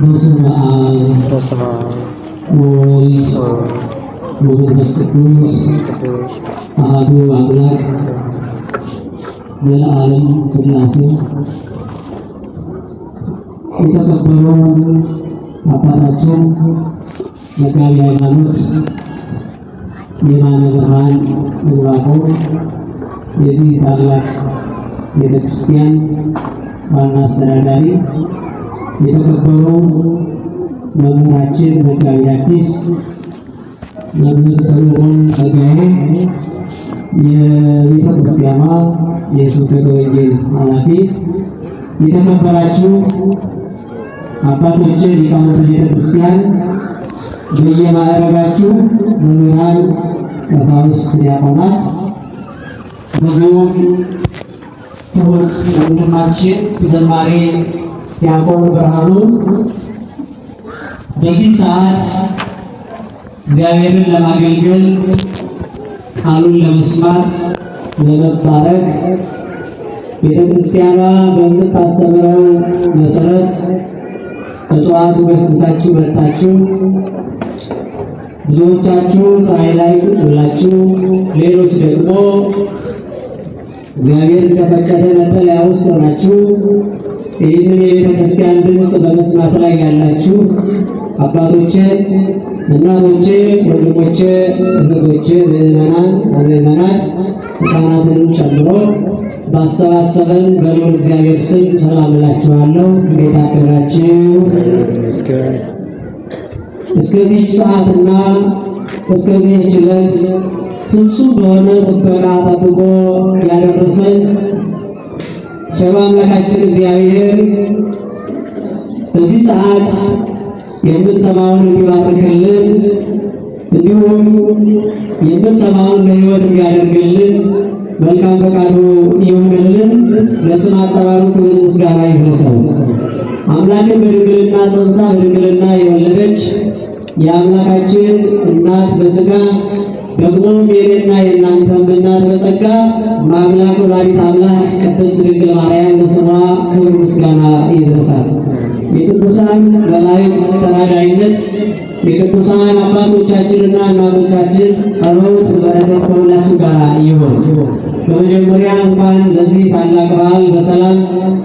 በስመ አብ በስመ አብ ወወልድ ወወልድ ወመንፈስ ቅዱስ ወመንፈስ ቅዱስ አሐዱ አምላክ ዘለዓለም ሥላሴ። የተከበሩ አባታችን መጋቢ ሃይማኖት የማነ ብርሃን ዕንባቆም የዚህ ታላቅ ቤተክርስቲያን ዋና አስተዳዳሪ፣ የተከበሩ መምህራችን መጋቢ ሐዲስ መምህር ሰሎሞን ጸጋዬ የቤተ ክርስቲያኗ የስብከተ ወንጌል ኃላፊ፣ የተከበራችሁ አባቶቼ ሊቃውንተ ቤተ ክርስቲያን፣ በየማዕረጋችሁ መምህራን፣ ቀሳውስት፣ ዲያቆናት፣ እንደዚሁም ትሁት ወንድማችን ዘማሪ ዲያቆን ብርሃኑ፣ በዚህ ሰዓት እግዚአብሔርን ለማገልገል፣ ቃሉን ለመስማት፣ ለመባረክ፣ ቤተ ክርስቲያኗ በምታስተምረው መሰረት በጠዋቱ ገስግሳችሁ መጥታችሁ፣ ብዙዎቻችሁ ፀሐይ ላይ ቁጭ ብላችሁ፣ ሌሎች ደግሞ እግዚአብሔር እንደፈቀደ መጠለያ ውስጥ ሆናችሁ ይህንን የቤተ ክርስቲያን ድምፅ በመስማት ላይ ያላችሁ አባቶቼ፣ እናቶቼ፣ ወንድሞቼ፣ እህቶቼ፣ ምዕመናን፣ ምዕመናት፣ ሕፃናትንም ጨምሮ ባሰባሰበን በልዑል እግዚአብሔር ስም ሰላም እላችኋለሁ። እንዴት አደራችሁ? ይመስገን። እስከዚህች ሰዓትና እስከዚህች ዕለት ፍጹም በሆነ ጥበቃ ጠብቆ ያደረሰን ቸሩ አምላካችን እግዚአብሔር በዚህ ሰዓት የምንሰማውን እንዲባርክልን፣ እንዲሁም የምንሰማውን ለሕይወት እንዲያደርግልን መልካም ፈቃዱ ይሁንልን። ለስም አጠራሩ ክብር ምስጋና ይድረሰው። አምላክን በድንግልና ጸንሳ በድንግልና የወለደች የአምላካችን እናት በሥጋ፣ ደግሞም የኔና የእናንተም እናት በጸጋ፣ ማምላክ ወላዲት አምላክ ቅድስት ድንግል ማርያም ለስሟ ክብር ምስጋና ይድረሳት። የቅዱሳን መላእክት ተራዳኢነት፣ የቅዱሳን አባቶቻችንና እናቶቻችን ጸሎት በረከት ከሁላችን ጋር ይሁን። በመጀመሪያ እንኳን ለዚህ ታላቅ በዓል በሰላም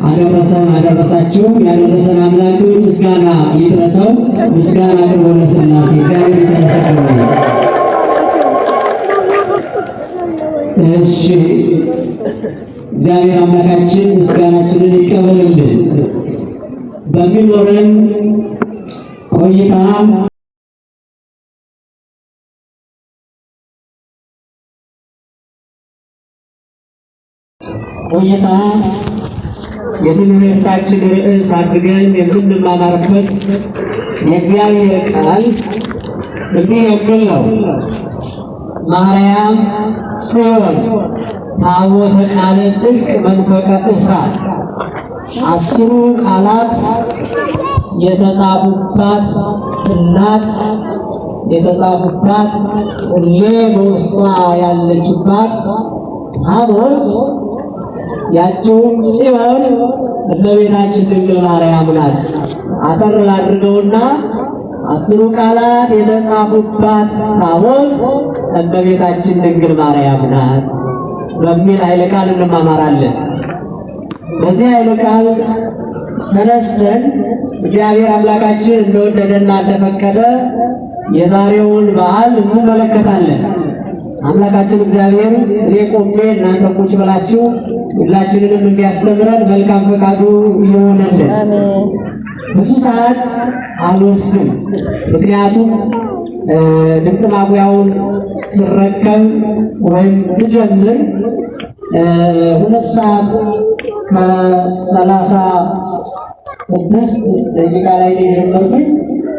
አደረሰን አደረሳችሁ። ያደረሰን አምላክ ምስጋና ይድረሰው። ምስጋና አቅርቦ ለሥላሴ፣ እግዚአብሔር የተመሰገነ ይሁን። እሺ፣ እግዚአብሔር አምላካችን ምስጋናችንን ይቀበልልን። በሚኖረን ቆይታ የትምህርታችን ርዕስ አድርገን የምንማማርበት የእግዚአብሔር ቃል እንዲህ የሚል ነው። ማርያም ጽዮን ታቦተ ቃለ ጽድቅ መንፈቀ እሳት፣ 10ሩ ቃላት የተጻፉባት ጽላት፣ የተጻፉባት ጽሌ በውስጧ ያለችባት ታቦት፣ ያችውም ጽዮን እመቤታችን ድንግል ማርያም ናት። አጠር ላድርገውና 10ሩ ቃላት የተጻፉባት ታቦት እመቤታችን ድንግል ማርያም ናት በሚል ኃይለ ቃል እንማማራለን። በዚህ ኃይለ ቃል ተነስተን እግዚአብሔር አምላካችን እንደወደደና እንደፈቀደ የዛሬውን በዓል እንመለከታለን። አምላካችን እግዚአብሔር እኔ ቆሜ እናንተ ቁጭ ብላችሁ ሁላችንንም እንዲያስተምረን መልካም ፈቃዱ ይሆንልን። ብዙ ሰዓት አልወስድም፣ ምክንያቱም ድምፅ ማጉያውን ስረከብ ወይም ስጀምር 2 ሰዓት ከ36 ደቂቃ ላይ ነው የጀመርኩኝ።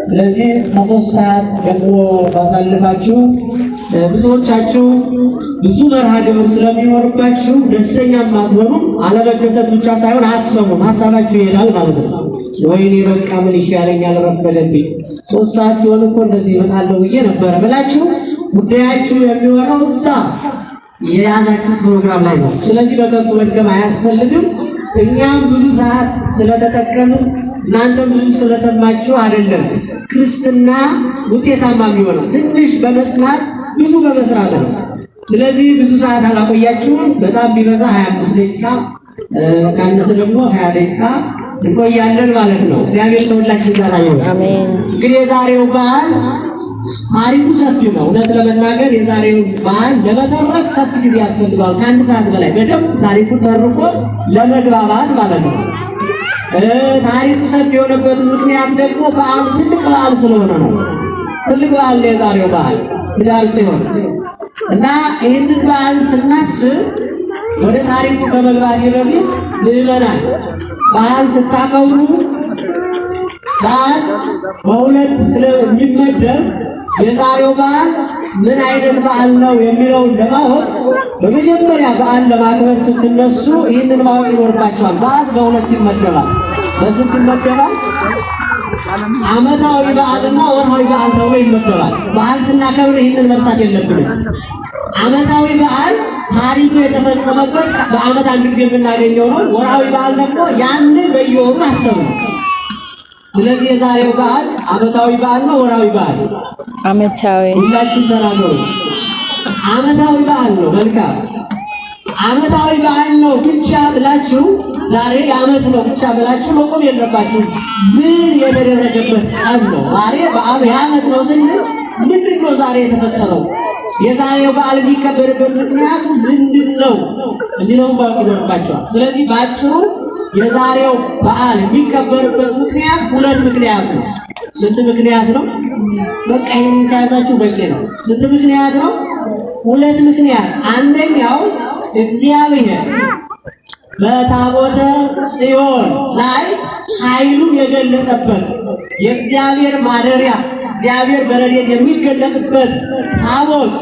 ስለዚህ ከ3 ሰዓት ደግሞ ባሳልፋችሁ ብዙዎቻችሁ ብዙ መርሃ ግብር ስለሚኖርባችሁ ደስተኛም አትሆኑም። አለመደሰት ብቻ ሳይሆን አትሰሙም፣ ሀሳባችሁ ይሄዳል ማለት ነው። ወይኔ በቃ ምን ይሻለኛል፣ ረፈደብኝ፣ 3 ሰዓት ሲሆን እኮ እንደዚህ እመጣለሁ ብዬ ነበረ ብላችሁ ጉዳያችሁ የሚሆነው እዛ የያዛችሁት ፕሮግራም ላይ ነው። ስለዚህ በከንቱ መድከም አያስፈልግም። እኛም ብዙ ሰዓት ስለተጠቀምን እናንተም ብዙ ስለሰማችሁ አይደለም። ክርስትና ውጤታማ የሚሆነው ትንሽ በመስማት ብዙ በመስራት ነው። ስለዚህ ብዙ ሰዓት አላቆያችሁም። በጣም ቢበዛ 25 ደቂቃ ከአንስ ደግሞ 20 ደቂቃ እንቆያለን ማለት ነው። እግዚአብሔር ከሁላችን ጋር ይሁን። አሜን። እንግዲህ የዛሬው በዓል ታሪኩ ሰፊ ነው። እውነት ለመናገር የዛሬው በዓል ለመተረክ ሰፊ ጊዜ ያስፈልገዋል። ከአንድ ሰዓት በላይ በደንብ ታሪኩ ተርኮ ለመግባባት ማለት ነው። ታሪኩ ሰፊ የሆነበት ምክንያት ደግሞ በዓል ትልቅ በዓል ስለሆነ ነው። ትልቅ በዓል ነው የዛሬው በዓል ህዳር ጽዮን እና ይህንን በዓል ስናስብ ወደ ታሪኩ ከመግባቴ በፊት ምዕመናን በዓል ስታከብሩ በዓል በሁለት ስለሚመደብ የዛሬው በዓል ምን አይነት በዓል ነው የሚለውን ለማወቅ በመጀመሪያ በዓል ለማክበር ስትነሱ ይህንን ማወቅ ይኖርባቸዋል። በዓል በሁለት ይመደባል። በስንት ይመደባል? ዓመታዊ በዓልና ወርሃዊ በዓል ተብሎ ይመደባል። በዓል ስናከብር ይህንን መርሳት የለብንም። ዓመታዊ በዓል ታሪኩ የተፈጸመበት በዓመት አንድ ጊዜ የምናገኘው ነው። ወርሃዊ በዓል ደግሞ ያንን በየወሩ ማሰብ ነው። ስለዚህ የዛሬው በዓል ዓመታዊ በዓል ነው፣ ወርሃዊ በዓል ዓመታዊ። ሁላችን ተናገሩ። ዓመታዊ በዓል ነው። መልካም። ዓመታዊ በዓል ነው ብቻ ብላችሁ ዛሬ የዓመት ነው ብቻ ብላችሁ መቆም የለባችሁ። ምን የተደረገበት ቀን ነው? ዛሬ በዓሉ የዓመት ነው ስንል ምንድን ነው ዛሬ የተፈጠረው? የዛሬው በዓል የሚከበርበት ምክንያቱ ምንድን ነው የሚለውን ማወቅ ይኖርባቸዋል። ስለዚህ በአጭሩ የዛሬው በዓል የሚከበርበት ምክንያት ሁለት ምክንያት ነው። ስንት ምክንያት ነው? በቃ ይሄን ከያዛችሁ በቂ ነው። ስንት ምክንያት ነው? ሁለት ምክንያት። አንደኛው እግዚአብሔር በታቦተ ጽዮን ላይ ኃይሉን የገለጠበት የእግዚአብሔር ማደሪያ እግዚአብሔር በረድኤት የሚገለጥበት ታቦት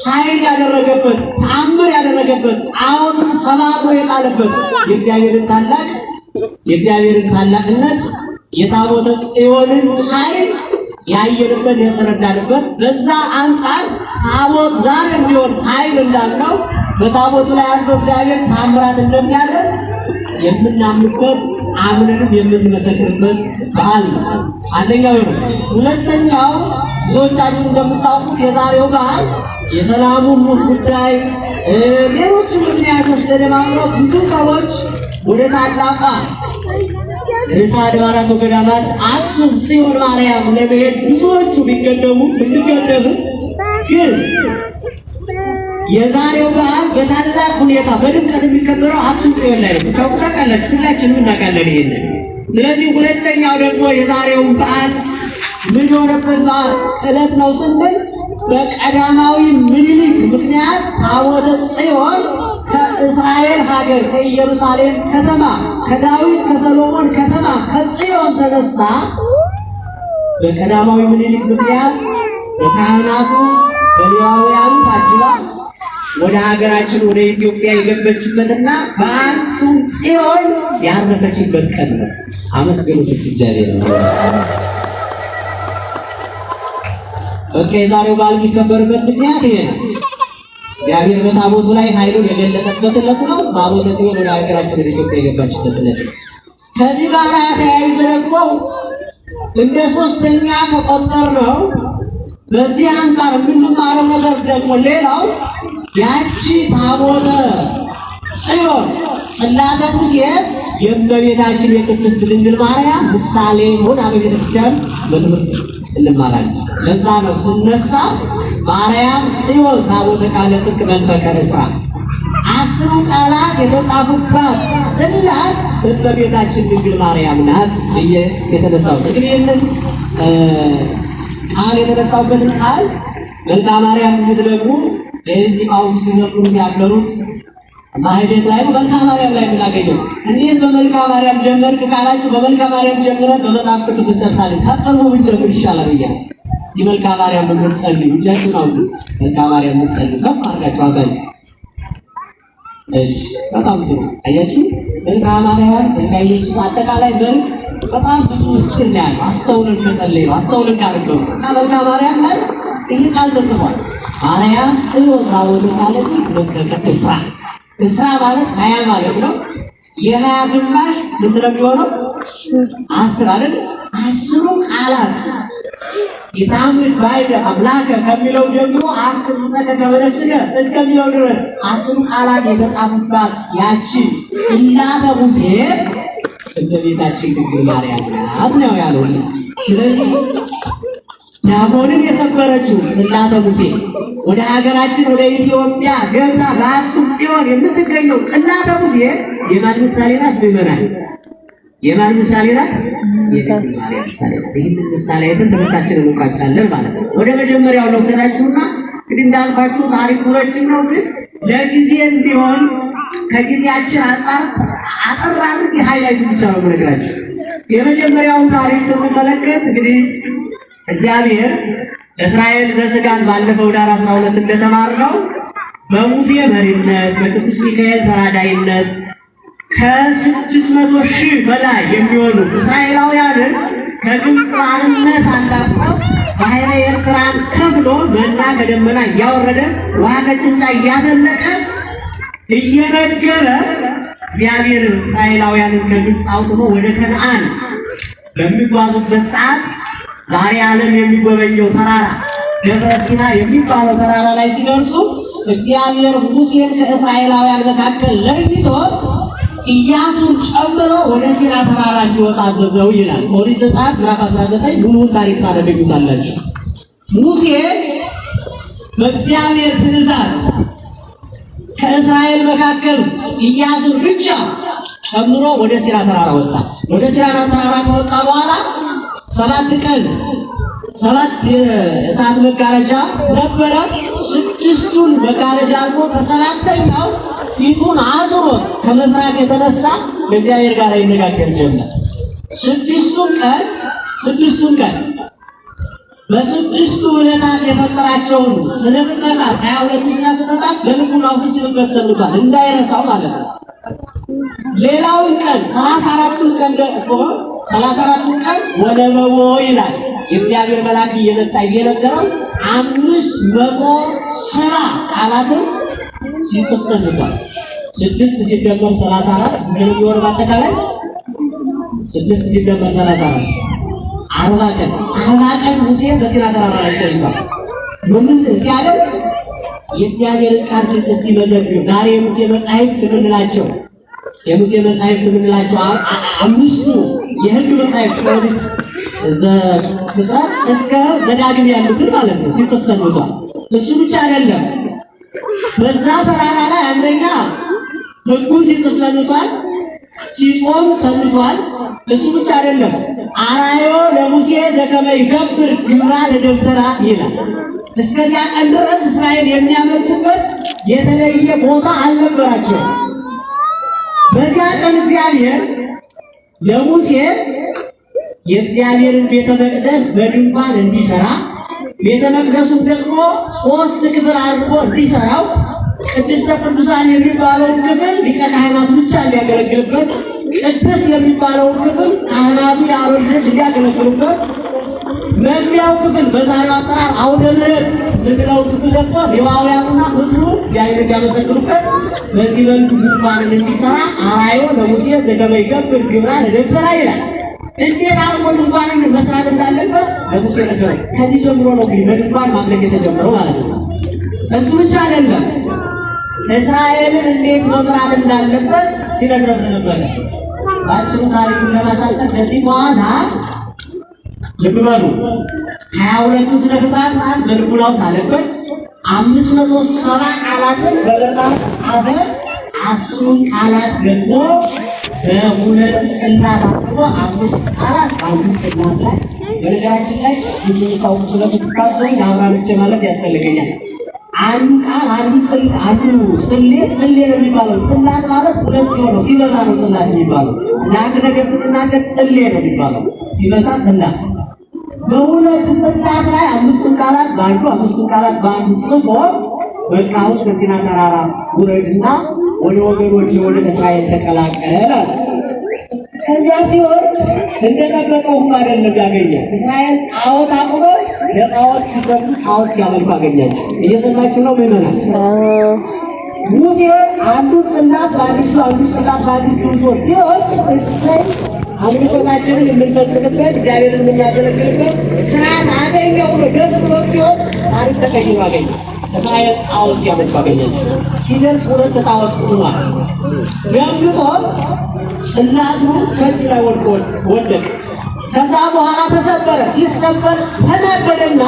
ኃይል ያደረገበት ተአምር ያደረገበት ጣዖቱን ሰባብሮ የጣለበት የእግዚአብሔርን ታላቅነት የታቦተ ጽዮንን ኃይል ያየንበት የተረዳንበት፣ በዛ አንጻር ታቦት ዛሬ ቢሆን ኃይል እንዳለው በታቦቱ ላይ አድሮ እግዚአብሔር ታምራት እንደሚያደርግ የምናምንበት አምነንም የምንመሰክርበት በዓል ነው። አንደኛው ነው። ሁለተኛው ብዙዎቻችሁ እንደምታውቁት የዛሬው በዓል የሰላሙ ጉዳይ፣ ሌሎች ምክንያቶች ተደማምረው ብዙ ሰዎች ወደ ታላቋ ርዕሰ አድባራት ወገዳማት አክሱም ጽዮን ማርያም ለመሄድ ብዙዎቹ ቢገደቡ ብንገደብም ግን የዛሬው በዓል በታላቅ ሁኔታ በድምቀት የሚከበረው አክሱም ጽዮን ላይ ነው። ታውቃላችሁ፣ ሁላችንም እናውቃለን ይሄንን። ስለዚህ ሁለተኛው ደግሞ የዛሬውን በዓል ምን የሆነበት በዓል ዕለት ነው ስንል በቀዳማዊ ምኒልክ ምክንያት ታቦተ ጽዮን ከእስራኤል ሀገር ከኢየሩሳሌም ከተማ ከዳዊት ከሰሎሞን ከተማ ከጽዮን ተነስታ በቀዳማዊ ምኒልክ ምክንያት በካህናቱ በሌዋውያኑ ታጅባ ወደ ሀገራችን ወደ ኢትዮጵያ የገበችበትና በአክሱም ጽዮን ያረፈችበት ቀን ነው። አመስግኑት እግዚአብሔር ነው። በቃ የዛሬው በዓል የሚከበርበት ምክንያት ይሄ ነው። እግዚአብሔር በታቦቱ ላይ ኃይሉን የገለጠበት ዕለት ነው። ታቦተ ጽዮን ወደ ሀገራችን ወደ ኢትዮጵያ የገባችበት ዕለት ነው። ከዚህ ጋር ተያይዞ ደግሞ እንደ ሶስተኛ ከቆጠር ነው በዚህ አንጻር የምንማረው ነገር ደግሞ ሌላው ያቺ ታቦተ ጽዮን ጽላተ ሙሴ የእመቤታችን የቅድስት ድንግል ማርያም ምሳሌ ሆና በቤተክርስቲያን በትምህርት እንማራለን። ለዛ ነው ስነሳ ማርያም ጽዮን ታቦተ ቃለ ጽድቅ መንፈቀ ዕስራ 10 ቃላት የተጻፉባት ጽላት እመቤታችን ድንግል ማርያም ናት ብዬ የተነሳሁት። እንግዲህ ይህንን ቃል የተነሳሁበትን ቃል መልክአ ማርያም የምትደግሙ ሊቃውንቱ ሲዘምሩ ያደሩት ማህሌት ላይ ነው። መልክአ ማርያም ላይ የምናገኘው። እንዴት በመልክአ ማርያም ጀመርክ ካላችሁ በመልክአ ማርያም ጀምረን በመጽሐፍ ቅዱስ እንጨርሳለን። ከቅርቡ ብንጀምር ይሻላል ብያለሁ። እስኪ መልክአ ማርያም የምትጸልዩ እጃችሁን አውጡ። መልክአ ማርያም የምትጸልዩ ከፍ አድርጋችሁ አሳዩ። እሺ፣ በጣም ጥሩ። አያችሁ፣ መልክአ ማርያም፣ መልክአ ኢየሱስ፣ አጠቃላይ መልክ በጣም ብዙ ምስጢር ነው ያለው። አስተውለን ከጸለይ ነው አስተውለን ካነበብን እና መልክአ ማርያም ላይ ይህ ቃል ተጽፏል። ማርያም ጽዮን ታቦተ ቃለ ጽድቅ መንፈቀ ዕስራ። ዕስራ ማለት 20 ማለት ነው። የ20 ግማሽ ስንት ነው የሚሆነው? 10። 10 አይደል? 10ሩ ቃላት ኢታምልክ ባዕደ አምላከ ከሚለው ጀምሮ አፍቅር ብፅዕከ ከመ ነፍስከ እስከሚለው ድረስ 10ሩ ቃላት የተጻፉባት ያቺ ጽላተ ሙሴ እመቤታችን ድንግል ማርያም ናት ነው ያለው። ስለዚህ ዳጎንን የሰበረችው ጽላተ ሙሴ ወደ ሀገራችን ወደ ኢትዮጵያ ገብታ በአክሱም ጽዮን የምትገኘው ጽላተ ሙሴ የማን ምሳሌ ናት? ምዕመናን የማን ምሳሌ ናት? የድንግል ማርያም ምሳሌ ናት። ይህንን ምሳሌ አይተን ትምህርታችንን እንቋጫለን ማለት ነው። ወደ መጀመሪያው ልውሰዳችሁና እንግዲህ እንዳልኳችሁ ታሪኩ ረጅም ነው፣ ግን ለጊዜ እንዲሆን ከጊዜያችን አንጻር አጠር አድርጌ highlight ኡ ብቻ ነው የምነግራችሁ። የመጀመሪያውን ታሪክ ስንመለከት እንግዲህ እግዚአብሔር እስራኤል ዘሥጋን ባለፈው ኅዳር 12 እንደተማርነው በሙሴ መሪነት በቅዱስ ሚካኤል ተራዳይነት ከ600,000 በላይ የሚሆኑ እስራኤላውያንን ከግብፅ ባርነት አላቆ ባሕረ ኤርትራን ከፍሎ መና ከደመና እያወረደ ውሃ ከጭንጫ እያፈለቀ እየመገበ እግዚአብሔር እስራኤላውያንን ከግብፅ አውጥቶ ወደ ከነዓን በሚጓዙበት ሰዓት ዛሬ ዓለም የሚጎበኘው ተራራ ደብረ ሲና የሚባለው ተራራ ላይ ሲደርሱ እግዚአብሔር ሙሴን ከእስራኤላውያን መካከል ለይቶ ኢያሱን ጨምሮ ወደ ሲና ተራራ እንዲወጣ አዘዘው ይላል። ኦሪት ዘጸአት ምዕራፍ 19 ሙሉውን ታሪክ ታገኙታላችሁ። ሙሴ በእግዚአብሔር ትእዛዝ ከእስራኤል መካከል ኢያሱን ብቻ ጨምሮ ወደ ሲና ተራራ ወጣ። ወደ ሲና ተራራ ከወጣ በኋላ 7 ቀን 7 የእሳት መጋረጃ ነበረ። 6ቱን መጋረጃ አልፎ በሰባተኛው ፊቱን አዙሮ ከመፍራት የተነሳ ከእግዚአብሔር ጋር ይነጋገር ጀመር። 6ቱን ቀን በ6ቱ ዕለታት የፈጠራቸውን ስነ ፍጥረታት 22ቱ ስነ ፍጥረታት በልቡናው ሲስልበት ሰንብቷል፣ እንዳይረሳው ማለት ነው። ሌላውን ቀን 34ቱን ቀን ደግሞ 34ቱን ቀን ወለበቦ ይላል የእግዚአብሔር መልአክ እየመጣ እየነገረው 570 ቃላትን ሲጽፍ ሰንብቷል። 6 ሲደመር 34 ስንት ነው የሚሆነው? በአጠቃላይ 6 ሲደመር 34 40 ቀን 40 ቀን ሙሴ በሲና ተራራ ላይ ቆይቷል። ምን ሲያደርግ? የእግዚአብሔርን ቃል ሲጽፍ ሲመዘግብ። ዛሬ የሙሴ መጻሕፍት የምንላቸው የሙሴ መጻሕፍት የምንላቸው 5ቱ የሕግ መጻሕፍት ከኦሪት ዘፍጥረት እስከ ዘዳግም ያሉትን ማለት ነው ሲጽፍ ሰንብቷል። እሱ ብቻ አይደለም። በዛ ተራራ ላይ አንደኛ ሕጉን ሲጽፍ ሰንብቷል፣ ሲጾም ሰንብቷል። እሱ ብቻ አይደለም። አርአዮ ለሙሴ ዘከመ ይገብር ግብራ ለደብተራ ይላል። እስከዚያ ቀን ድረስ እስራኤል የሚያመልኩበት የተለየ ቦታ አልነበራቸውም። በዚያ ቀን እግዚአብሔር ለሙሴ የእግዚአብሔርን ቤተ መቅደስ በድንኳን እንዲሰራ ቤተ መቅደሱን ደግሞ 3 ክፍል አድርጎ እንዲሰራው ቅድስተ ቅዱሳን የሚባለውን ክፍል ሊቀ ካህናቱ ብቻ እንዲያገለግልበት፣ ቅድስት የሚባለውን ክፍል ካህናቱ የአሮን ልጆች እንዲያገለግሉበት፣ መግቢያው ክፍል በዛሬው አጠራር አውደ ምሕረት የምንለው ክፍል ደግሞ ሌዋውያኑና ሕዝቡ እግዚአብሔር እንዲያመሰግኑበት በዚህ መልኩ ድንኳንን እንዲሰራ አርአዮ ለሙሴ ዘከመ ይገብር ግብራ ለደብተራ ይላል። እንዴት አድርጎ ድንኳንን መስራት እንዳለበት ለሙሴ ነገረው። ከዚህ ጀምሮ ነው እንግዲህ በድንኳን ማምለክ የተጀመረው ማለት ነው። እሱ ብቻ አይደለም፣ እስራኤልን እንዴት መምራት እንዳለበት ሲነግረው ስለነበረ ባጭሩ ታሪኩን ለማሳጠር ከዚህ በኋላ ልብ በሉ 22ቱ ስነ ፍጥረት በልቡናው ሳለበት 570 ቃላትን በመጽሐፍ ጻፈ። 10ሩን ቃላት ደግሞ በሁለት ጽላት አድርጎ 5 ቃላት በአንዱ ጽላት ላይ። በነገራችን ላይ የምታውቁ ስለምትታዘቡ አብራርቼ ማለት ያስፈልገኛል። አንዱ ቃል አንዱ ጽል አንዱ ጽሌ ጽሌ ነው የሚባለው። ጽላት ማለት ሁለት ሲሆን ነው፣ ሲበዛ ነው ጽላት የሚባለው። ለአንድ ነገር ስንናገር ጽሌ ነው የሚባለው፣ ሲበዛ ጽላት። በሁለት ጽላት ላይ 5ቱን ቃላት በአንዱ 5ቱን ቃላት በአንዱ ጽፎ በቃ አሁን ከሲና ተራራ ውረድና ወደ ወገኖች ወደ እስራኤል ተቀላቀል አለ። ከዚያ ሲወርድ እንደጠበቀው ሁሉ አይደለም ያገኘው። እስራኤል ጣዖት አቁመው ለጣዖት ሲሰግዱ ጣዖት ሲያመልኩ አገኛቸው። እየሰማችሁ ነው ምዕመናን? ሙሴ አንዱን ጽላት በአንዱ እጁ አንዱን ጽላት በአንዱ እጁ ይዞ ሲወርድ እሰይ አምልኮታችንን የምንፈጽምበት እግዚአብሔርን የምናገለግልበት ስርዓት አገኘሁ ብሎ ደስ ብሎት ሲሆን ታሪክ ተቀይሮ አገኘ። እስራኤል ጣዖት ሲያመልኩ አገኘች። ሲደርስ ሁለት ጣዖት ሆኗል። ደንግጦ ጽላቱ ከእጁ ላይ ወድቆ ወደቀ። ከዛ በኋላ ተሰበረ። ሲሰበር ተናደደና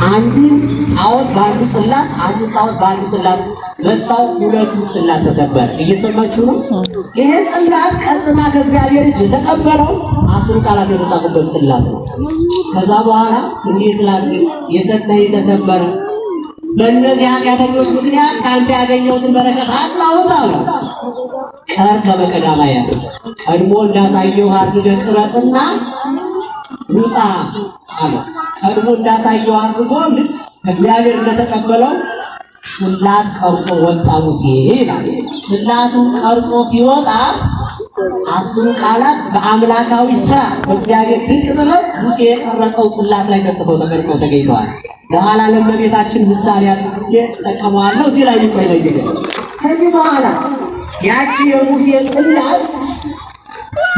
አንዱን ጣዖት በአንዱ ጽላት፣ አንዱን ጣዖት በአንዱ ጽላት መታው። ሁለቱ ጽላት ተሰበረ። እየሰማችሁ ነው። ይሄ ጽላት ቀጥታ ከእግዚአብሔር እጅ የተቀበለው 10 ቃላት የተጻፉበት ጽላት ነው። ከዛ በኋላ እንዴት ላድርግ? የሰጠኝ ተሰበረ። በእነዚህ ኃጢአተኞች ምክንያት ከአንተ ያገኘሁትን በረከት አጣሁት አለ። ቀር ከመቀዳማያ ቀድሞ እንዳሳየው አድርገህ ቅረጽና ውጣ አለ። ቀድሞ እንዳሳየው አድርጎ ልክ ከእግዚአብሔር እንደተቀበለው ጽላት ቀርጾ ወጣ ሙሴ ይላል። ጽላቱን ቀርጾ ሲወጣ 10 ቃላት በአምላካዊ ስራ በእግዚአብሔር ድንቅ ጥበብ ሙሴ የቀረጸው ጽላት ላይ ተጽፈው ተቀርጸው ተገኝተዋል። በኋላ ለእመቤታችን ምሳሌ አድርጌ እጠቀመዋለሁ። እዚህ ላይ ይቆይ ነው ይገ ከዚህ በኋላ ያቺ የሙሴ ጽላት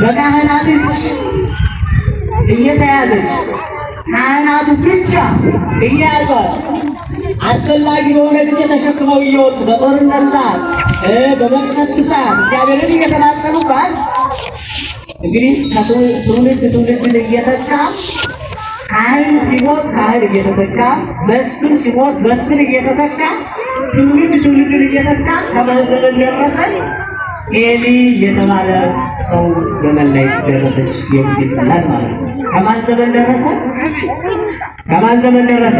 በካህናት እጅ እየተያዘች ካህናቱ ብቻ እየያዟት አስፈላጊ በሆነ ጊዜ ተሸክመው እየወጡ በጦርነት ሰዓት በመቅሰፍት ሰዓት እግዚአብሔርን እየተማጸኑባት እንግዲህ ከትውልድ ትውልድን እየተካ ካህን ሲሞት ካህን እየተተካ መስፍን ሲሞት መስፍን እየተተካ ትውልድ ትውልድን እየተካ ከማን ዘመን ደረሰ? ኤሊ የተባለ ሰው ዘመን ላይ ደረሰች የሙሴ ጽላት ማለት ነው። ከማን ዘመን ደረሰ? ከማን ዘመን ደረሰ?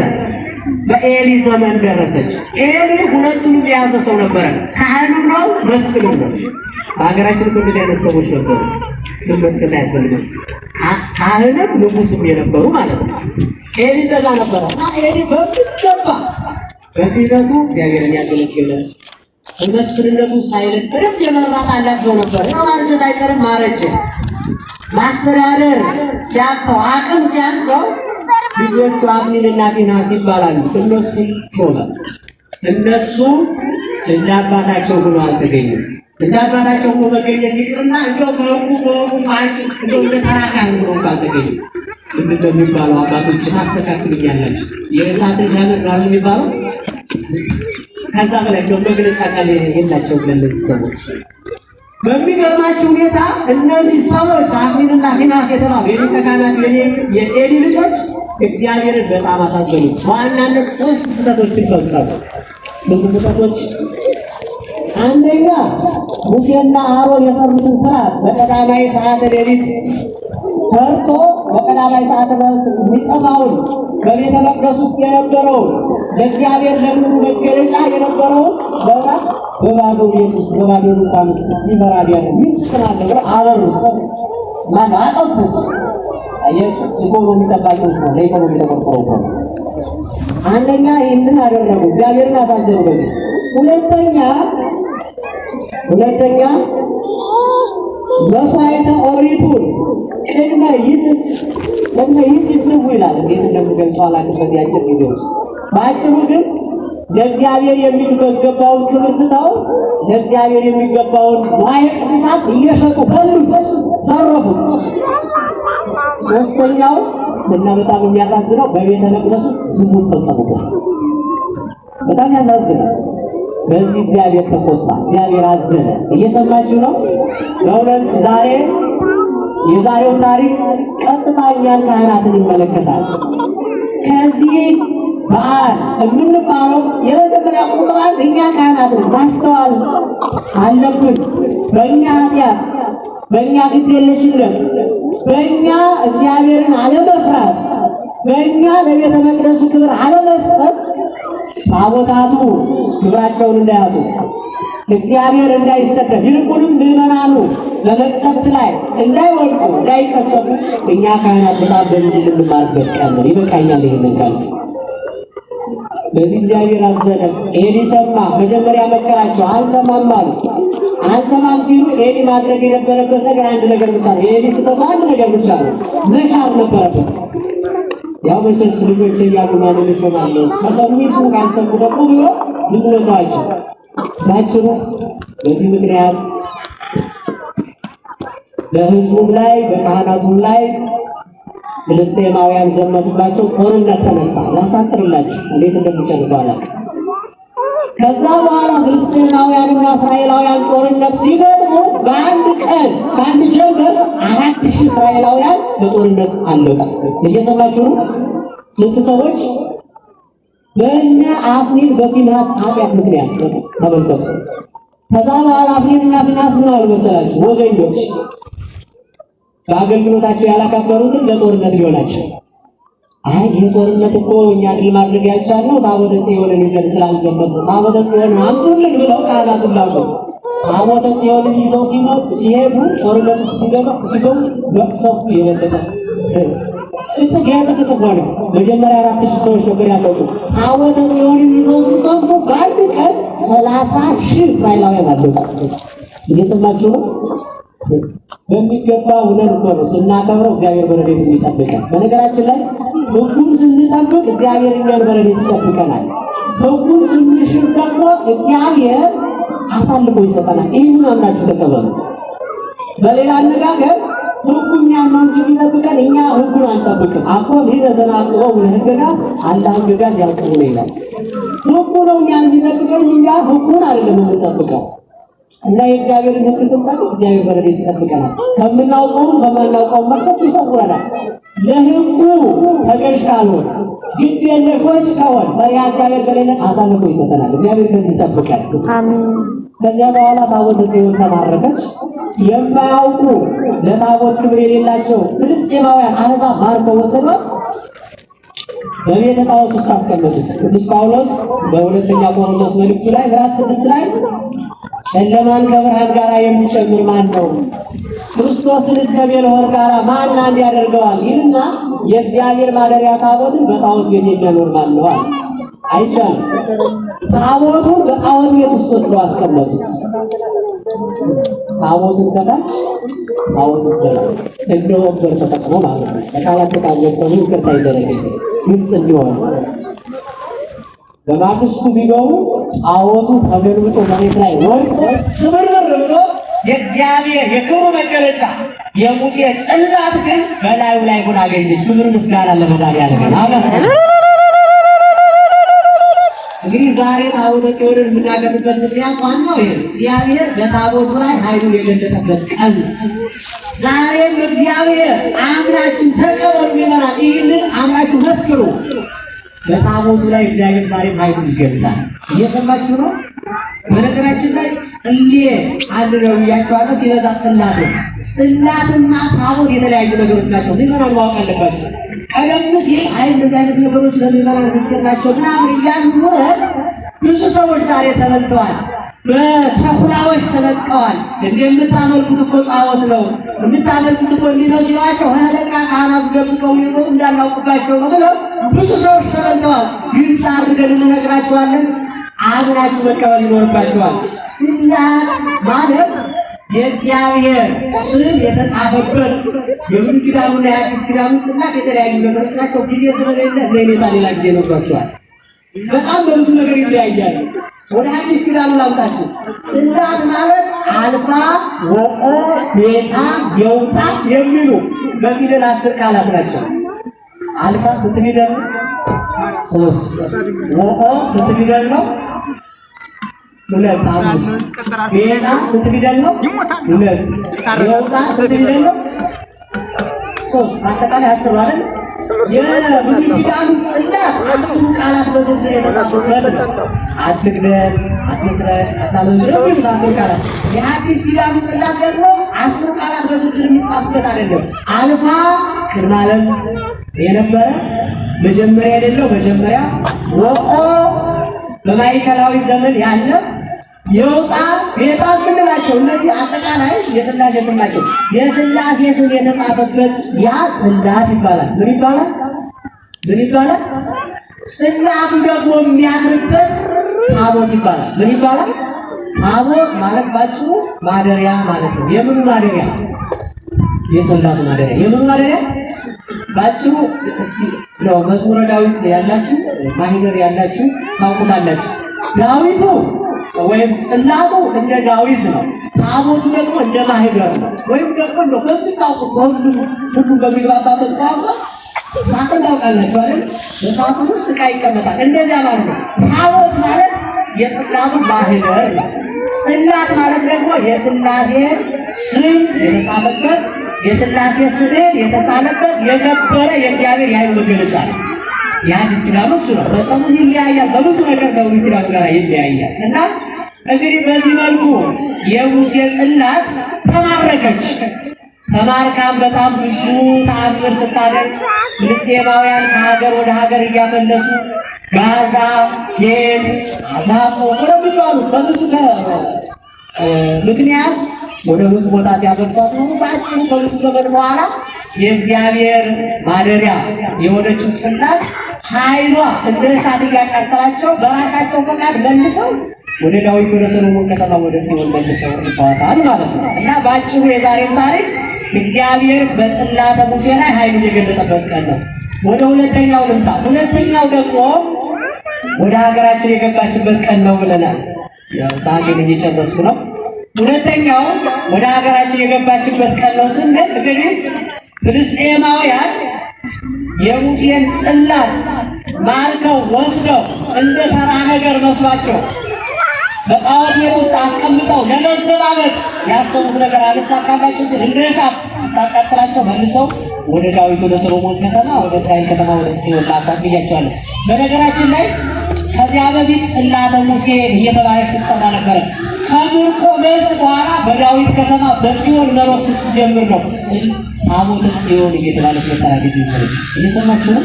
በኤሊ ዘመን ደረሰች። ኤሊ ሁለቱንም የያዘ ሰው ነበረ። ካህኑም ነው መስፍንም ነው። በሀገራችን እኮ እንደዚህ አይነት ሰዎች ነበሩ። ስም መጥቀስ አያስፈልግም። ካህንም ንጉስም የነበሩ ማለት ነው። ኤሊ እንደዛ ነበረ እና ኤሊ በሚገባ በክህነቱ እግዚአብሔርን ያገለገለ በመስፍንነቱ ሳይልን በደንብ የመራ ታላቅ ሰው ነበር። ያው ማርጀት አይቀርም ማረጀ። ማስተዳደር ሲያቅተው አቅም ሲያንሰው ልጆቹ አፍኒንና ፊንሐስ ይባላሉ። እነሱን ሾመ። እነሱ እንደ አባታቸው ሆነው አልተገኙም። እንደ አባታቸው ሆኖ መገኘት ይቅርና እንደው በሕጉ በወጉ እንደው እንደ ተራ ካህን ሆነው እንኳን አልተገኙም። ምንድን ነው የሚባለው? አባቶች ታስተካክሉኛላችሁ። የእሳት ሻምር ራሱ የሚባለው ከዛ በላይ እንደው መግለጫ ቃል የላቸውም ለእነዚህ ሰዎች። በሚገርማችሁ ሁኔታ እነዚህ ሰዎች አፍኒንና ፊንሐስ የተባሉ የሊቀ ካህናት የኤሊ ልጆች እግዚአብሔርን በጣም አሳዘኑ። በዋናነት 3 ስህተቶችን ፈጸሙ። ስንት ስህተቶች? አንደኛ ሙሴና አሮን የሰሩትን ስርዓት በቀዳማዊ ሰዓተ ሌሊት ፈርቶ በቀዳማዊ ሰዓተ ሌሊት የሚጠፋውን በቤተ መቅደስ ውስጥ የነበረውን ለእግዚአብሔር ለክብሩ መገለጫ የነበረውን መብራት በባዶ ቤት ውስጥ በባዶ ድንኳን ውስጥ ሲበራ ቢያዩ ሚስጥር አለ ብለው አበሩት። ማነው አጠፉት። አያችሁ፣ ኢኮኖሚ ጠባቂዎች ነው፣ ለኢኮኖሚ ተቆርቁረው እኮ ነው። አንደኛ ይህንን አደረጉ፣ እግዚአብሔርን አሳዘኑ። በዚህ ሁለተኛ መስዋዕተ ኦሪቱን ቅድመ ይስቡ ይላል። እንዴት እንደምገልጸው አላውቅም በዚህ አጭር ጊዜ ውስጥ። በአጭሩ ግን ለእግዚአብሔር የሚገባውን ክብር ትተው ለእግዚአብሔር የሚገባውን ንዋየ ቅድሳት እየሸጡ በሉት፣ ዘረፉት። ሶስተኛው እና በጣም የሚያሳዝነው በቤተ መቅደሱ ዝሙት ፈጸሙበት። በጣም ያሳዝናል። በዚህ እግዚአብሔር ተቆጣ፣ እግዚአብሔር አዘነ። እየሰማችሁ ነው። በእውነት ዛሬ የዛሬው ታሪክ ቀጥታ እኛን ካህናትን ይመለከታል። ከዚህ በዓል የምንባለው የመጀመሪያ ቁጥር አንድ እኛ ካህናትን ማስተዋል አለብን። በእኛ ኃጢአት፣ በእኛ ግድየለሽነት፣ በእኛ እግዚአብሔርን አለመፍራት፣ በእኛ ለቤተ መቅደሱ ክብር አለመስጠት ታቦታቱ ክብራቸውን እንዳያጡ እግዚአብሔር እንዳይሰደብ ይልቁንም ምዕመናኑ በመቅሰፍት ላይ እንዳይወድቁ እንዳይቀሰፉ እኛ ካህናት በጣም በልዩ የምንማርበት ቀን ነው። ይበቃኛል ይሄንን ካልኩ። በዚህ እግዚአብሔር አዘነ። ኤሊ ሰማ። መጀመሪያ መከራቸው፣ አልሰማም አሉ። አልሰማም ሲሉ ኤሊ ማድረግ የነበረበት ነገር አንድ ነገር ብቻ ነው። የኤሊ ስህተቱ አንድ ነገር ብቻ ነው፣ መሻር ነበረበት። ያው መቼስ ልጆች እያሉ ማንን እሾማለሁ፣ ከሰሙ ይስሙ ካልሰሙ ደግሞ ብሎ ዝም ብሎ ተዋቸው። ባጭሩ በዚህ ምክንያት በሕዝቡም ላይ በካህናቱም ላይ ፍልስጤማውያን ዘመቱባቸው። ጦርነት ተነሳ። ላሳጥርላችሁ እንዴት እንደሚጨርሰው አላውቅም። ከዛ በኋላ ፍልስጤማውያንና እስራኤላውያን ጦርነት ሲገጥሙ በአንድ ቀን በአንድ ጀንበር 4000 እስራኤላውያን በጦርነት አለቁ። እየሰማችሁ ነው? ስንት ሰዎች በእነ አፍኒን በፊንሐስ ኃጢአት ምክንያት ተመልከቱ። ከዛ በኋላ አፍኒንና ፊንሐስ ምን አሉ መሰላችሁ? ወገኞች በአገልግሎታቸው ያላከበሩትን ለጦርነት ሊሆናቸው፣ አይ ይህ ጦርነት እኮ እኛ ድል ማድረግ ያልቻልነው ታቦተ ጽዮንን ይዘን ስላልዘመትን ታቦተ ጽዮንን አምጡልን ብለው ካህናቱን ላኩ። ታቦተ ጽዮንን ይዘው ሲመጡ ሲሄዱ ጦርነት ውስጥ ሲገቡ መቅሰፍቱ የበለጠ እጥፍ የእጥፍ እጥፍ ሆነ። መጀመሪያ 4000 ሰዎች ነበር ያለቁ። ታቦተ ጽዮንን ይዘው ሲሰሙ በአንድ ቀን 30,000 እስራኤላውያን አለቁ። እየሰማችሁ ነው? በሚገባ ውለን እኮ ነው ስናከብረው እግዚአብሔር በረድኤቱ የሚጠብቀን። በነገራችን ላይ ሕጉን ስንጠብቅ እግዚአብሔር እኛን በረድኤቱ ይጠብቀናል። ሕጉን ስንሽር ደግሞ እግዚአብሔር አሳልፎ ይሰጠናል። ይህንን አምናችሁ ተቀበሉ። በሌላ አነጋገር ሕጉ እኛን ነው እንጂ የሚጠብቀን እኛ ሕጉን አንጠብቅም። አኮ ዘናቅበው ለሕግጋት አላ ሕግጋት ያዕቅቡ ነው ይላል። ሕጉ ነው እኛን የሚጠብቀን፣ እኛ ሕጉን አይደለም የምንጠብቀው። እና የእግዚአብሔርን ሕግ ስንጠብቅ እግዚአብሔር በረድኤቱ ይጠብቀናል። ከምናውቀውም ከማናውቀውም መቅሰፍት ይሰውረናል። ለሕጉ ተገዥ ካልሆን ግድ የለሾች ከሆን ፈሪሃ እግዚአብሔር ከሌለ አሳልፎ ይሰጠናል። እግዚአብሔር ከዚህ ይጠብቀን። አሜን። ከዚያ በኋላ ታቦተ ጽዮን ተማረከች። የማያውቁ ለታቦት ክብር የሌላቸው ፍልስጤማውያን አሕዛብ ማርከው ወሰዷት። በቤተ ጣዖት ውስጥ አስቀመጡት። ቅዱስ ጳውሎስ በሁለተኛ ቆሮንቶስ መልእክቱ ላይ ምዕራፍ 6 ላይ ጨለማን ከብርሃን ጋር የሚጨምር ማን ነው? ክርስቶስንስ ከቤልሆር ጋር ማን አንድ ያደርገዋል? ይህና የእግዚአብሔር ማደሪያ ታቦትን በጣዖት ቤት የሚያኖር ማን ነው አለ። አይቻልም። ታቦቱን በጣዖት ቤት ውስጥ ወስደው አስቀመጡት። ታቦቱን ከታች ታቦቱን ከላይ እንደ ወንበር ተጠቅሞ ማለት ነው። በቃላት ተቃኘው ይቅርታ ይደረግልኝ፣ ግልጽ እንዲሆን። በማግስቱ ቢገቡ ጣዖቱ ተገልብጦ መሬት ላይ ወድቆ ስብርብር ብሎ የእግዚአብሔር የክብሩ መገለጫ የሙሴ ጽላት ግን በላዩ ላይ ሆና አገኘች። ክብር ምስጋና ለመድኃኒዓለም አመስግኑ። እንግዲህ ዛሬ ታቦተ ጽዮንን የምናከብርበት ምክንያት ዋናው ይሄ ነው። እግዚአብሔር በታቦቱ ላይ ኃይሉን የገለጠበት ቀን ነው። ዛሬም እግዚአብሔር አምናችሁ ተቀበሉ ይመራል። ይህንን አምናችሁ መስክሩ። በታቦቱ ላይ እግዚአብሔር ዛሬም ኃይሉን ይገልጻል። እየሰማችሁ ነው። በነገራችን ላይ ጽሌ አንድ ነው ብያችኋለሁ። ሲበዛ ጽላት ነው። ጽላትና ታቦት የተለያዩ ነገሮች ናቸው። ምዕመናን ማወቅ አለባቸው። ቀደም ሲል አይ እንደዚህ አይነት ነገሮች ለምዕመናን ምስጢር ናቸው ምናምን እያሉ ኖረን ብዙ ሰዎች ዛሬ ተበልተዋል። በተኩላዎች ተለቀዋል። እንደምታመልኩት እኮ ጣዖት ነው የምታመልኩት እኮ እንዲህ ነው ሲሏቸው ለካ ካህናቱ ደብቀው ሊኖሩ እንዳናውቅባቸው ነው ብለው ብዙ ሰዎች ተበልተዋል። ግልጽ አድርገን እንነግራቸዋለን። አምናችሁ መቀበል ይኖርባቸዋል። ጽላት ማለት የእግዚአብሔር ስም የተጻፈበት የብሉይ ኪዳኑና የአዲስ ኪዳኑ ጽላት የተለያዩ ነገሮች ናቸው። ጊዜ ስለሌለ ለኔታ ሌላ ጊዜ ይኖርባቸዋል። በጣም በብዙ ነገር ይለያያሉ። ወደ አዲስ ኪዳኑ ላምጣችሁ። ጽላት ማለት አልፋ ወኦ ቤታ የውታ የሚሉ በፊደል 10 ቃላት ናቸው። አልፋ ስንት ፊደል ነው? 3። ወኦ ስንት ፊደል ነው? 2 5። ቤታ ስንት ፊደል ነው? 2። የውጣ ስንት ፊደል ነው? 3። አጠቃላይ 10 ነው አይደል? የብሉይ ኪዳኑ ጽላት 10ሩ ቃላት በዝርዝር የተጻፉበት ነው። አትግደል፣ አትስረቅ፣ አታመንዝር የሚሉት 10 ቃላት። የአዲስ ኪዳኑ ጽላት ደግሞ 10ሩ ቃላት በዝርዝር የሚጻፉበት አይደለም። አልፋ ቅድመ ዓለም የነበረ መጀመሪያ የሌለው መጀመሪያ፣ ወኦ በማዕከላዊ ዘመን ያለ፣ የውጣ ቤታ የምንላቸው እነዚህ አጠቃላይ የሥላሴ ስም ናቸው። የሥላሴ ስም የተጻፈበት ያ ጽላት ይባላል። ምን ይባላል? ምን ይባላል? ጽላቱ ደግሞ የሚያድርበት ታቦት ይባላል። ምን ይባላል? ታቦት ማለት ባጭሩ ማደሪያ ማለት ነው። የምኑ ማደሪያ? የጽላቱ ማደሪያ። የምኑ ማደሪያ? ባጭሩ እስኪ ነው መዝሙረ ዳዊት ያላችሁ ማህደር ያላችሁ ታውቁታላችሁ። ዳዊቱ ወይም ጽላቱ እንደ ዳዊት ነው። ታቦቱ ደግሞ እንደ ማህደር ነው። ወይም ደግሞ እንደው በምታውቁት በሁሉም ሁሉም በሚግባባበት ቋንቋ ሳጥን ታውቃላችሁ አይደል? በሳጥን ውስጥ ዕቃ ይቀመጣል። እንደዚያ ማለት ነው። ታቦት ማለት የጽላቱ ማህደር ነው። ጽላት ማለት ደግሞ የሥላሴ ስም የተጻፈበት፣ የሥላሴ ስዕል የተሳለበት የከበረ የእግዚአብሔር የኃይሉ መገለጫ ነው። የአዲስ ኪዳኑ እሱ ነው። በጣም ይለያያል፣ በብዙ ነገር ከብሉይ ኪዳኑ ጋር ይለያያል። እና እንግዲህ በዚህ መልኩ የሙሴ ጽላት ተማረከች። ተማርካም በጣም ብዙ ተአምር ስታደርግ ፍልስጤማውያን ከሀገር ወደ ሀገር እያፈለሱ ጋዛ፣ ጌት፣ አዛጦ ወደሚባሉ በብዙ ምክንያት ወደ ብዙ ቦታ ሲያፈልሷት ነው። በአጭሩ ከብዙ ዘመን በኋላ የእግዚአብሔር ማደሪያ የሆነችው ጽላት ኃይሏ እንደ እሳት እያቃጠላቸው በራሳቸው ፈቃድ መልሰው ወደ ዳዊት ወደ ሰሎሞን ከተማ ወደ ጽዮን መልሰው ልከዋታል ማለት ነው። እና በአጭሩ የዛሬው ታሪክ እግዚአብሔር በጽላተ ሙሴ ላይ ኃይሉን የገለጠበት ቀን ነው። ወደ ሁለተኛው ልምጣ። ሁለተኛው ደግሞ ወደ ሀገራችን የገባችበት ቀን ነው ብለናል። ያው ሰዓቴን እየጨረስኩ ነው። ሁለተኛው ወደ ሀገራችን የገባችበት ቀን ነው ስንል እንግዲህ ፍልስጤማውያን የሙሴን ጽላት ማርከው ወስደው እንደ ተራ ነገር መስሏቸው በጣዖት ቤት ውስጥ አስቀምጠው ለመዘባበት ያሰቡት ነገር አልሳካላቸው ሲል እንደ እሳት ስታቃጥላቸው መልሰው ወደ ዳዊት ወደ ሰሎሞን ከተማ ወደ እስራኤል ከተማ ወደ ጽዮን ላኳት ብያቸዋለሁ። በነገራችን ላይ ከዚያ በፊት ጽላተ ሙሴ እየተባለች ትጠራ ነበረ። ከምርኮ መልስ በኋላ በዳዊት ከተማ በጽዮን መኖር ስትጀምር ነው ታቦተ ጽዮን እየተባለች መጠራት የጀመረች። እየሰማችሁ ነው?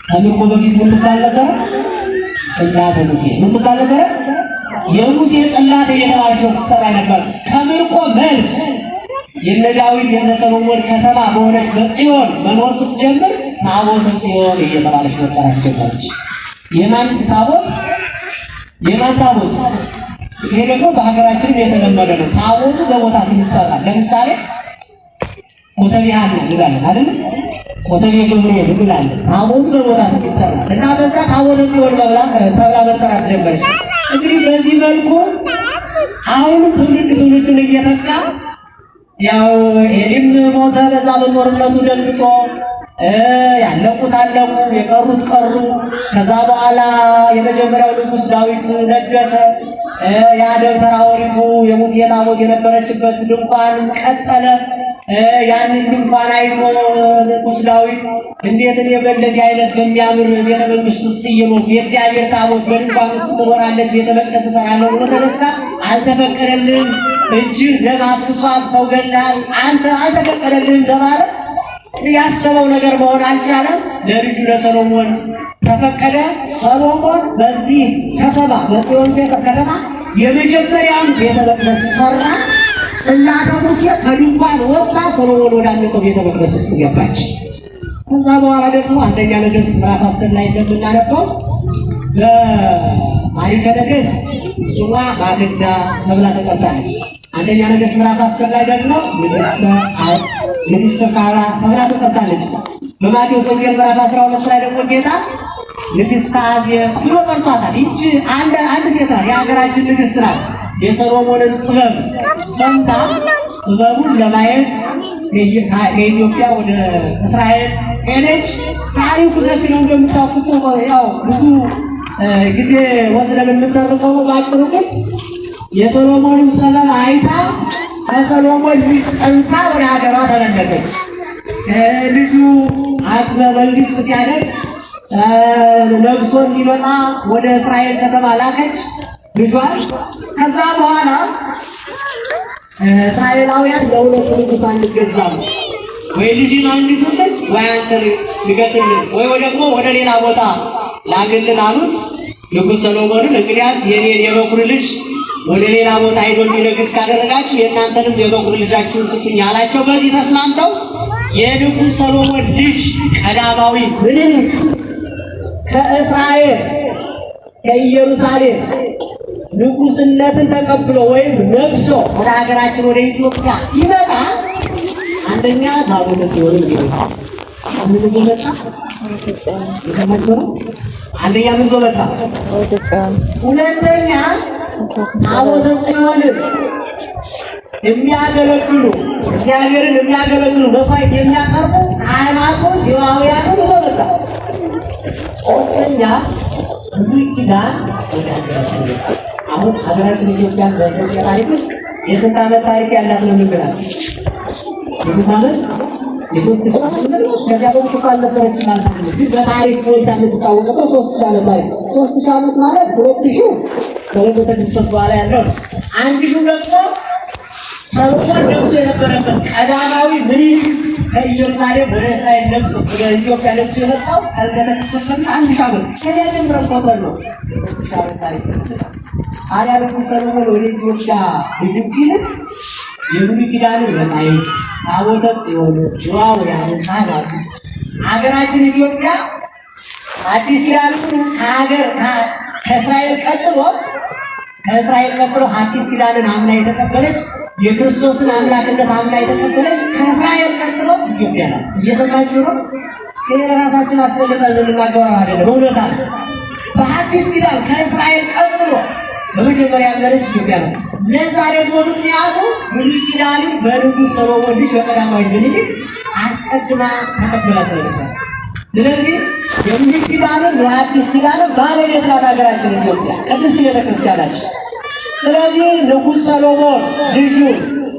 ከምርኮ በፊት ምን ትባል ነበረ? ጽላተ ሙሴ ምን ትባል ነበረ? የሙሴ ጽላት እየተባለች ነው ስትጠራ ነበር። ከምርኮ መልስ የነ ዳዊት የነ ሰሎሞን ከተማ በሆነች በጽዮን መኖር ስትጀምር ታቦተ ጽዮን እየተባለች መጠራት ጀመረች። የማን ታቦት? የማን ታቦት? ይሄ ደግሞ በሀገራችንም የተለመደ ነው። ታቦቱ በቦታ ሲጠራ ለምሳሌ ኮተቤ ሐና እንላለን አይደል? ኮተቤ ገብርኤል እንላለን። ታቦቱ በቦታ ሲጠራ እና በዛ ታቦተ ጽዮን ተብላ መጠራት ጀመረች። እንግዲህ በዚህ መልኩ አሁንም ትውልድ ትውልድን እየተካ ያው ኤሊም ሞተ በዛ በጦርነቱ ደንግጦ፣ ያለቁት አለቁ፣ የቀሩት ቀሩ። ከዛ በኋላ የመጀመሪያው ንጉሥ ዳዊት ነገሰ። ያ ደብተራ ኦሪቱ የሙሴ ታቦት የነበረችበት ድንኳን ቀጠለ። ያንን ድንኳን አይቶ ንጉሥ ዳዊት እንዴት እኔ በእንደዚህ አይነት በሚያምር ቤተ መንግስት ውስጥ እየኖርኩ የእግዚአብሔር ታቦት በድንኳን ውስጥ ትኖራለች፣ ቤተ መቅደስ እሰራለሁ ብሎ ተነሳ። አልተፈቀደልህም፣ እጅህ ደም አፍስሷል፣ ሰው ገድለሃል፣ አንተ አልተፈቀደልህም ተባለ። ያሰበው ነገር መሆን አልቻለም። ለልጁ ለሰሎሞን ተፈቀደ። ሰሎሞን በዚህ ከተማ በጽዮን ከተማ የመጀመሪያውን ቤተ መቅደስ ሰራ። ጽላተ ሙሴ ከድንኳን ወጥታ ሰሎሞን ወዳነጸው ቤተ መቅደስ ውስጥ ገባች። ከዛ በኋላ ደግሞ አንደኛ ነገሥት ምዕራፍ 10 ላይ እንደምናነበው በታሪከ ነገሥት ስሟ ማክዳ ተብላ ተጠርታለች። አንደኛ ነገሥት ምዕራፍ 10 ላይ ደግሞ ንግሥተ ሳባ ተብላ ተጠርታለች። በማቴዎስ ወንጌል ምዕራፍ 12 ላይ ደግሞ ጌታ ንግሥተ አዜብ ብሎ ጠርቷታል። ይህች አንድ ሴት ናት፣ የሀገራችን ንግሥት ናት። የሰሎሞንን ጥበብ ሰምታ ጥበቡን ለማየት ከኢትዮጵያ ወደ እስራኤል ሄደች። ታሪኩ ሰፊ ነው እንደምታውቁት፣ ያው ብዙ ጊዜ ወስደን የምንተርከው። ባጭሩ ግን የሰሎሞንን ጥበብ አይታ ከሰሎሞን ልጅ ጸንሳ ወደ ሀገሯ ተመለሰች። ልጁ አቅመ መንግስት ሲያደርግ ነግሶ እንዲመጣ ወደ እስራኤል ከተማ ላከች ልጇን። ከዛ በኋላ እስራኤላውያን ለሁለቱ ንጉሥ አንገዛም፣ ወይ ልጅን አንግስልን፣ ወይ አንተ ንገስልን፣ ወይ ደግሞ ወደ ሌላ ቦታ ላክልን አሉት ንጉሥ ሰሎሞንን። እንግዲያስ የኔን የበኩር ልጅ ወደ ሌላ ቦታ ሄዶ እንዲነግስ ካደረጋችሁ የእናንተንም የበኩር ልጃችሁን ስጡኝ አላቸው። በዚህ ተስማምተው የንጉሥ ሰሎሞን ልጅ ቀዳማዊ ምኒልክ ከእስራኤል ከኢየሩሳሌም ንጉስነትን ተቀብሎ ወይም ነግሶ ወደ ሀገራችን ወደ ኢትዮጵያ ሲመጣ አንደኛ ታቦተ ጽዮንን ይዞ ምን ይዞ መጣ? አንደኛ ምን ይዞ መጣ? ሁለተኛ ታቦተ ጽዮንን የሚያገለግሉ እግዚአብሔርን የሚያገለግሉ መስዋዕት የሚያቀርቡ ካህናቱን ሌዋውያኑን ይዞ መጣ። ሶስተኛ ብሉይ ኪዳን ወደ ሀገራችን መጣ። አሁን ሀገራችን ኢትዮጵያ በኢትዮጵያ ታሪክ ውስጥ የስንት ዓመት ታሪክ ያላት ነው የምንላት? የስንት ዓመት? የ3000 ዓመት። ከዚያ በፊት እኮ አልነበረችም ማለት ነው። ግን በታሪክ ቦታ የምትታወቅበት 3000 ዓመት ታሪክ። 3000 ዓመት ማለት 2000 ከልደተ ክርስቶስ በኋላ ያለው ነው። 1000 ደግሞ ሰሎሞን ነግሶ የነበረበት፣ ቀዳማዊ ምኒልክ ከኢየሩሳሌም ወደ እስራኤል ነግሶ ወደ ኢትዮጵያ ነግሶ የመጣው ከልደተ ክርስቶስ በፊት 1000 ዓመት፣ ከዚያ ጀምረን ቆጥረን ነው 3000 ዓመት ታሪክ። ታዲያ ንጉሥ ሰሎሞን ወደ ኢትዮጵያ ልጁን ሲልክ የብሉይ ኪዳንን መጻሕፍት፣ ታቦተ ጽዮን፣ ሌዋውያንን፣ ካህናቱ፣ ሀገራችን ኢትዮጵያ አዲስ ኪዳኑን ከሀገር ከእስራኤል ቀጥሎ አዲስ ኪዳንን አምና የተቀበለች፣ የክርስቶስን አምላክነት አምና የተቀበለች ከእስራኤል ቀጥሎ ኢትዮጵያ ናት። እየሰማችሁ ነው? ይሄ ለራሳችን አስፈልጠን የምንናገረው አይደለም፣ እውነታ ነው። በአዲስ ኪዳን ከእስራኤል ቀጥሎ በመጀመሪያ ያመነች ኢትዮጵያ ናት። ለዛ ደግሞ ምክንያቱ ብሉይ ኪዳንን በንጉሥ ሰሎሞን ልጅ በቀዳማዊ ምኒልክ አስቀድማ ተቀብላ ስለነበር። ስለዚህ የብሉይ ኪዳንን የአዲስ ኪዳንን ባለቤት ናት ሀገራችን ኢትዮጵያ፣ ቅድስት ቤተክርስቲያናችን። ስለዚህ ንጉሥ ሰሎሞን ልጁን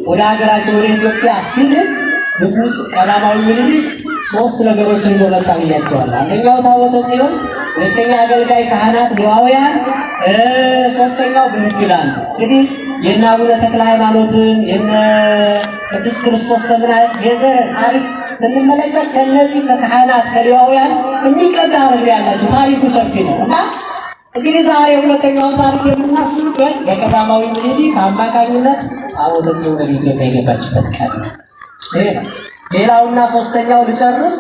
ወደ ሀገራችን ወደ ኢትዮጵያ ሲልክ ንጉሥ ቀዳማዊ ምኒልክ ሶስት ነገሮችን ይዞ መጣ ብያቸዋለሁ። አንደኛው ታቦተ ጽዮን፣ ሁለተኛ አገልጋይ ካህናት ሌዋውያን፣ ሶስተኛው ብሉይ ኪዳን ነው። እንግዲህ የእነ አቡነ ተክለ ሃይማኖትን፣ የነ ቅዱስ ክርስቶስ ሰምራ የዘር ታሪክ ስንመለከት ከነዚህ ከካህናት ከሌዋውያን የሚቀዳ ሐረግ ያላቸው፣ ታሪኩ ሰፊ ነው። እና እንግዲህ ዛሬ ሁለተኛውን ታሪክ የምናስብበት በቀዳማዊ ምኒልክ አማካኝነት ታቦተ ጽዮን ወደ ኢትዮጵያ የገባችበት ቀን ነው። ይሄ ነው። ሌላውና ሶስተኛው ልጨርስ።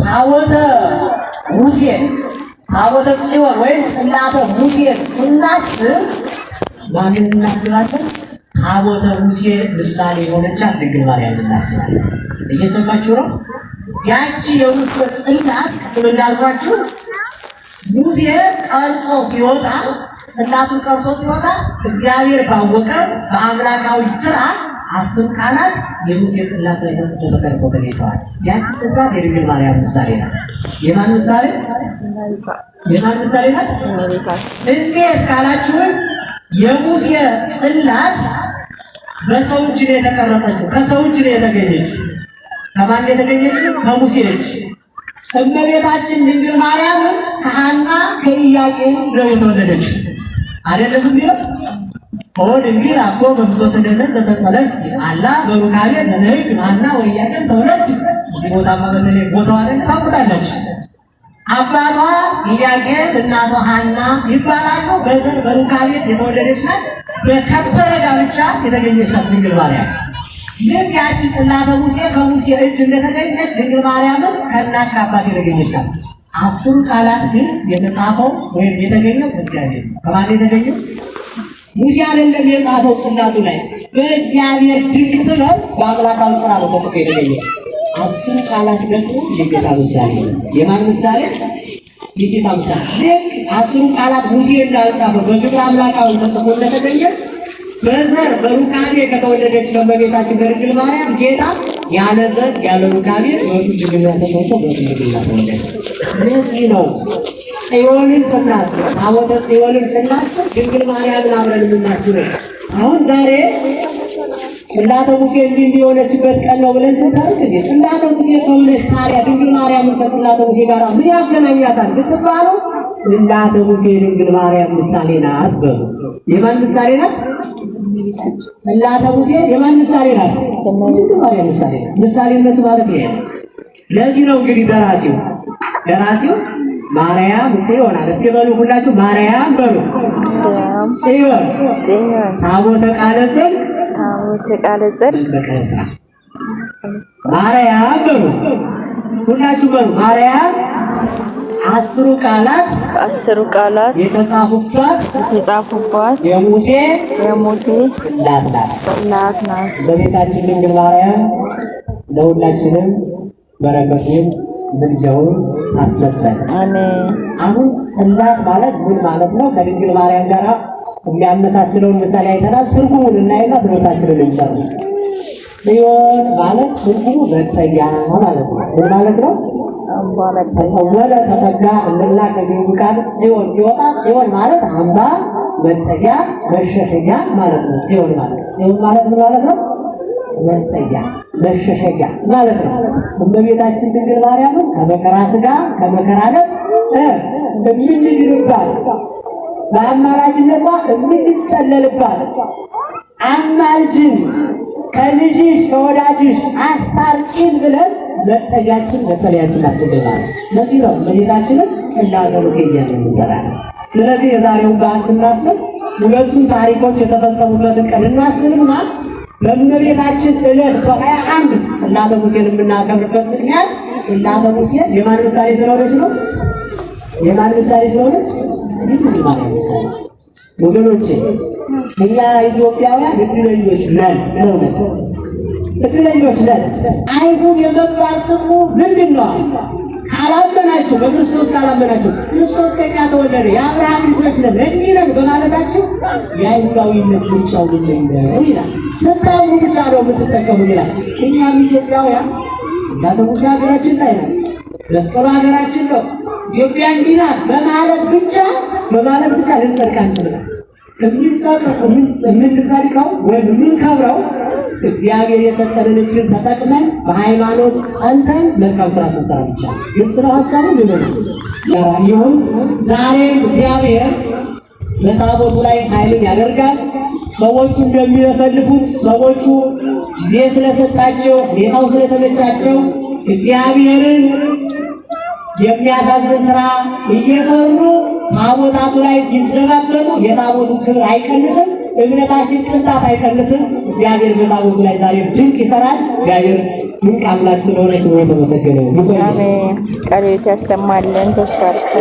ታቦተ ሙሴ፣ ታቦተ ጽዮን ወይም ጽላተ ሙሴን ስናስብ ማንን እናስባለን? ታቦተ ሙሴ ምሳሌ የሆነቻት ድንግል ማርያም እናስባለን። እየሰማችሁ ነው? ያቺ የሙሴ ጽላት ቅድም እንዳልኳችሁ ሙሴ ቀርጾ ሲወጣ፣ ጽላቱን ቀርጾ ሲወጣ እግዚአብሔር ባወቀ በአምላካዊ ስራ 10 ቃላት የሙሴ ጽላት ላይ ተጽፎ ተቀርጾ ተገኝተዋል። ያቺ ጽላት የድንግል ማርያም ምሳሌ ናት። የማን ምሳሌ? የማን ምሳሌ ናት? እንዴት ካላችሁን የሙሴ ጽላት በሰው እጅ ነው የተቀረጸችው። ከሰው እጅ ነው የተገኘችው። ከማን የተገኘችው? ከሙሴ እጅ። እመቤታችን ድንግል ማርያም ከሐና ከኢያቄም ነው የተወለደችው። አይደለም እንዴ? ኦ ድንግል አኮ በፍትወተ ደህነት ዘተጸለስኪ አላ በሩካቤ ዘንህግ ሐና ወኢያቄም ተወለድኪ። እዚህ ቦታማ በተለይ ቦታዋ ላይ ታውቁታለች። አባቷ ኢያቄም እናቷ ሐና ይባላሉ። በዘር በሩካቤ የተወለደች ናት። በከበረ ጋብቻ የተገኘች ናት ድንግል ማርያም። ልክ ያቺ ጽላተ ሙሴ ከሙሴ እጅ እንደተገኘች ድንግል ማርያምም ከእናት ከአባት የተገኘች ናት። 10ሩ ቃላት ግን የተጻፈው ወይም የተገኘው በእግዚአብሔር ነው። ከማን የተገኘው? ሙሴ አይደለም የጻፈው ጽላቱ ላይ፣ በእግዚአብሔር ድንቅ ጥበብ በአምላካዊ ስራ ነው ተጽፎ የተገኘው። 10ሩ ቃላት ደግሞ የጌታ ምሳሌ ነው። የማን ምሳሌ? የጌታ ምሳሌ። ልክ 10ሩ ቃላት ሙሴ እንዳልጻፈው በግብረ አምላካዊ ተጽፎ እንደተገኘ በዘር በሩካቤ ከተወለደች ከእመቤታችን ከድንግል ማርያም ጌታ ያለ ዘር ያለ ሩካቤ በድንግልና ተጸንሶ በድንግልና ተወለደ። ለዚህ ነው ጽዮንን ስናስብ፣ ታቦተ ጽዮንን ስናስብ ድንግል ማርያምን አብረን የምናስበው። አሁን ዛሬ ጽላተ ሙሴ እንዲህ እንዲህ የሆነችበት ቀን ነው ብለን ስንታርክ እንዴ ጽላተ ሙሴ ከሆነች ታዲያ ድንግል ማርያምን ከጽላተ ሙሴ ጋር ምን ያገናኛታል ብትባሉ ጽላተ ሙሴ ድንግል ማርያም ምሳሌ ናት በሉ። የማን ምሳሌ ናት? ጽላተ ሙሴ የማን ምሳሌ ናት? ድንግል ማርያም ምሳሌ ናት። ምሳሌነቱ ማለት ይሄ ነው። ለዚህ ነው እንግዲህ ደራሲው ማርያም ጽዮን አለ። እስኪ በሉ ሁላችሁ ማርያም በሉ። ጽዮን ጽዮን ታቦተ ቃለ ጽድቅ ታቦተ ቃለ ጽድቅ መንበረ ዕዝራ። ማርያም በሉ፣ ሁላችሁ በሉ፣ ማርያም 10ሩ ቃላት 10ሩ ቃላት የተጻፉባት የተጻፉባት የሙሴ የሙሴ ጽላት ናት። ጽላት ናት። እመቤታችን ድንግል ማርያም ለሁላችንም በረከቱን ምልጃውን አሰጠን። አሜን። አሁን ጽላት ማለት ምን ማለት ነው? ከድንግል ማርያም ጋር የሚያመሳስለውን ምሳሌ አይተናል። ትርጉሙን እናይና ትምህርታችንን እንጨርስ። ጽዮን ማለት ትርጉሙ መጠጊያ ማለት ነው። ምን ማለት ነው? አምባ መጠጊያ። ተጸወለ ተጠጋ እንልና ከግዕዙ ቃል ጽዮን ሲወጣ ጽዮን ማለት አምባ፣ መጠጊያ፣ መሸሸጊያ ማለት ነው። ጽዮን ማለት ምን ማለት ነው? መጠጊያ፣ መሸሸጊያ ማለት ነው። እመቤታችን ድንግል ማርያምን ከመከራ ሥጋ ከመከራ ነፍስ የምንድንባት፣ በአማላጅነቷ የምንጸለልባት፣ አማልጅን ከልጅሽ ከወዳጅሽ አስታርቂን ብለን መጠጊያችን መጠለያችን ናት ድንግል ማርያም። ለዚህ ነው እመቤታችንን ጽላተ ሙሴ እያልን የምንጠራት። ስለዚህ የዛሬውን በዓል ስናስብ ሁለቱን ታሪኮች የተፈጸሙበትን ቀን እናስብና በእመቤታችን ዕለት በ21 ጽላተ ሙሴን የምናከብርበት ምክንያት ጽላተ ሙሴ የማን ምሳሌ ስለሆነች ነው? የማን ምሳሌ ስለሆነች? የድንግል ማርያም ምሳሌ። ወገኖቼ፣ እኛ ኢትዮጵያውያን እድለኞች ነን። በእውነት እድለኞች ነን። አይሁድ የመባል ጥቅሙ ምንድን ነው? ካላመናችሁ፣ በክርስቶስ ካላመናችሁ፣ ክርስቶስ ከኛ ተወለደ፣ የአብርሃም ልጆች ነን፣ እንዲህ ነን በማለታችሁ የአይሁዳዊነት ምርጫው ምንድን ነው ይላል። ስታምኑ ብቻ ነው የምትጠቀሙ ይላል። እኛም ኢትዮጵያውያን ጽላተ ሙሴ ሀገራችን ላይ ናት፣ መስቀሉ ሀገራችን ነው፣ ኢትዮጵያ እንዲህ ናት በማለት ብቻ ልንጸድቅ አንችልም። የምንጸድቀው ወይም የምንከብረው እግዚአብሔር የሰጠንን እድል ተጠቅመን በሃይማኖት ጸንተን መልካም ስራ ስንሰራ ብቻ። ግልጽ ነው ሀሳቡ። ሊሆን ይሁን። ዛሬም እግዚአብሔር በታቦቱ ላይ ኃይልን ያደርጋል። ሰዎቹ እንደሚለፈልፉት፣ ሰዎቹ ጊዜ ስለሰጣቸው፣ ሁኔታው ስለተመቻቸው እግዚአብሔርን የሚያሳዝን ስራ እየሰሩ ታቦታቱ ላይ ቢዘባበቱ የታቦቱ ክብር አይቀንስም። እምነታችን ቅንጣት አይቀንስም። እግዚአብሔር በታቦቱ ላይ ዛሬ ድንቅ ይሰራል። እግዚአብሔር ድንቅ አምላክ ስለሆነ ስሙ የተመሰገነ ይሁን። አሜን። ቃለ ሕይወት ያሰማልን። ተስፋ ርስታ